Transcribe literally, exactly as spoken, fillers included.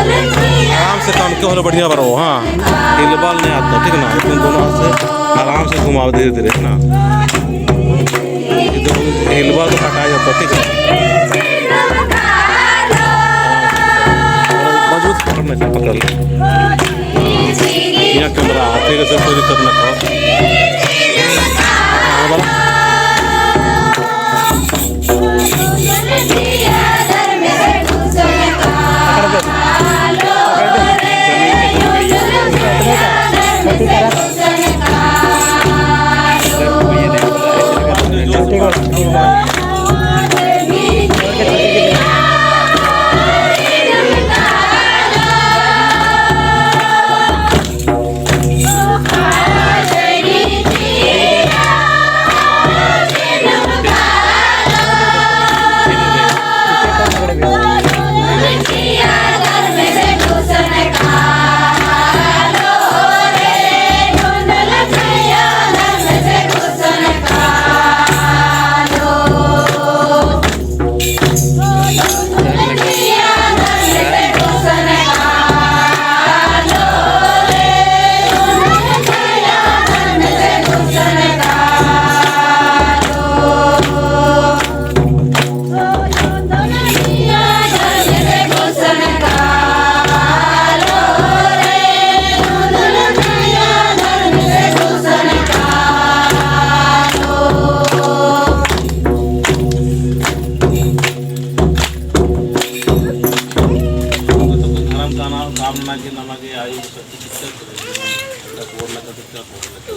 आराम से काम क्यों होले बढ़िया बरो, हाँ। हिलबाल नहीं आता, ठीक ना? तुम दोनों हाथ से आराम से घुमाओ धीरे धीरे, है ना? इधर हिलबाल तो कटा जाता, ठीक है? मजबूत पकड़ना चाहिए, पकड़ ले। यहाँ कैमरा, ठीक है सर, कोई दिक्कत ना हो। हाँ, बोला। धरम काना काम ना के नमा के आयु शक्ति कितना करे? बोल ना कर, कितना बोल ना कर।